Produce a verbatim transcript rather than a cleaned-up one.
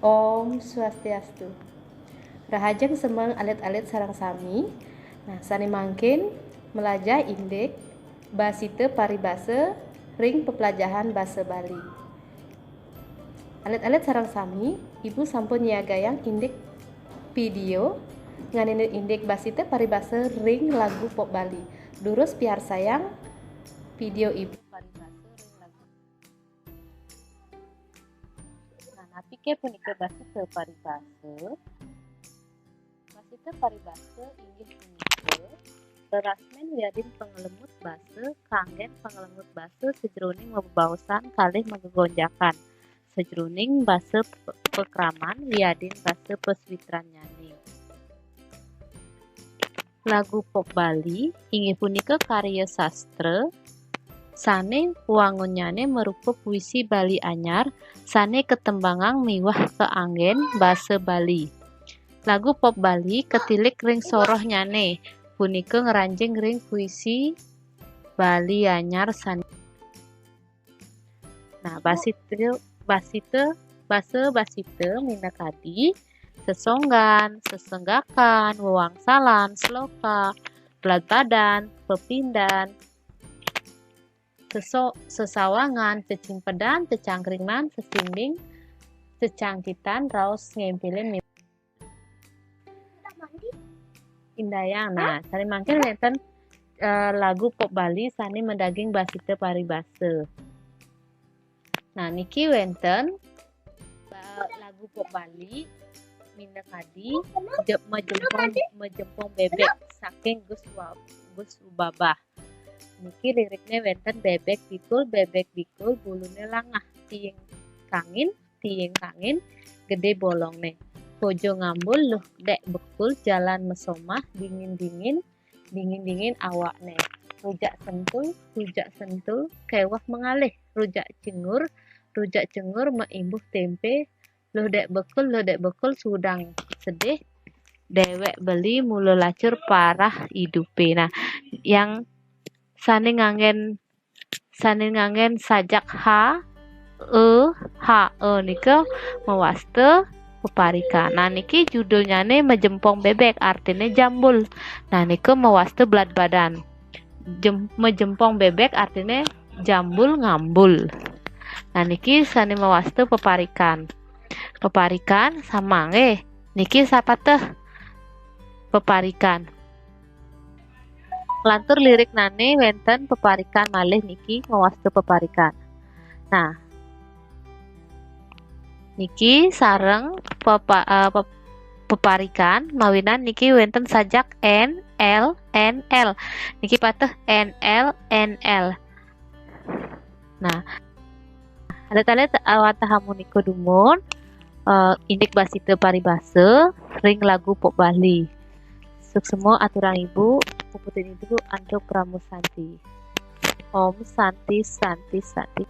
Om Swastiastu. Rahajeng semeng alit-alit sareng sami. Nah, sane mangkin melajah indik basita paribasa ring peplajahan basa Bali. Alit-alit sareng sami, Ibu sampun nyiagayang indik video nganinin indik basita paribasa ring lagu pop Bali. Durus piarsayang video Ibu paribasa ring lagu. Nah, napike punika basita paribasa? Basita paribasa inggih punika rerasmin wiadin pangalemut basa, kanggen pangalemut basa sajroning mabebaosan kalih magegonjakan sajroning basa pe-, pakraman wiadin basa pasawitrannyane. Lagu pop Bali inggih punika karya sastra sane wangunnyane marupa puisi Bali anyar sane katembangang miwah kaanggen basa Bali. Lagu pop Bali katilik ring sorohnyane punika ngranjing ring puisi Bali anyar sane. Nah, basita, basita, basa basita minakadi sesonggan, sesenggakan, wewangsalan, sloka, bladbadan, pepindan, seso-, sesawangan, cecimpedan, cecangkriman, sesimbing, cecangkitan, raos ngempilin mi-, indayang. Nah, sane mangkin wenten, eh, lagu pop Bali sane madaging basita paribasa. Nah, niki wenten, ba-, lagu pop Bali minakadi je-, majempong, majempong bebek saking Gus Wa-, Gus Ubabah. Niki lirikne wenten: bebek bikul, bebek bikul, bulune langah, tiing kangin, tiing kangin, gede bolongne. Koja ngambul, luh dek bekul, jalan masomah, dingin-dingin, dingin-dingin awakne. Rujak sentul, rujak sentul, keweh mengalih, rujak cengur, rujak cengur, maimbuh tempe, luh dek bekul, luh dek bekul, sudang sedih, dewek beli, mula lacur, parah idupe. Nah, yang sane nganggen, sane nganggen sajak ha, e, ha, e nika mawasta peparikan. Nah, niki judulnyane Majempong Bebek, artine jambul. Nah, nika mawasta bladbadan. Jem-, majempong bebek artine jambul ngambul. Nah, niki sane mawasta peparikan. Peparikan samang, eh. Niki sapateh peparikan. Lantur liriknane wenten peparikan malih niki mawasta peparikan. Nah, niki sareng pepa-, eh, pep-, peparikan mawinan niki wenten sajak N L N L. Niki pateh N L N L. Nah, alit-alit, eh, wantah amunika dumun, eh, indik basita paribasa ring lagu pop Bali. Suksma aturang Ibu, puputin Ibu antuk Parama Santi. Om Santi, Santi, Santi.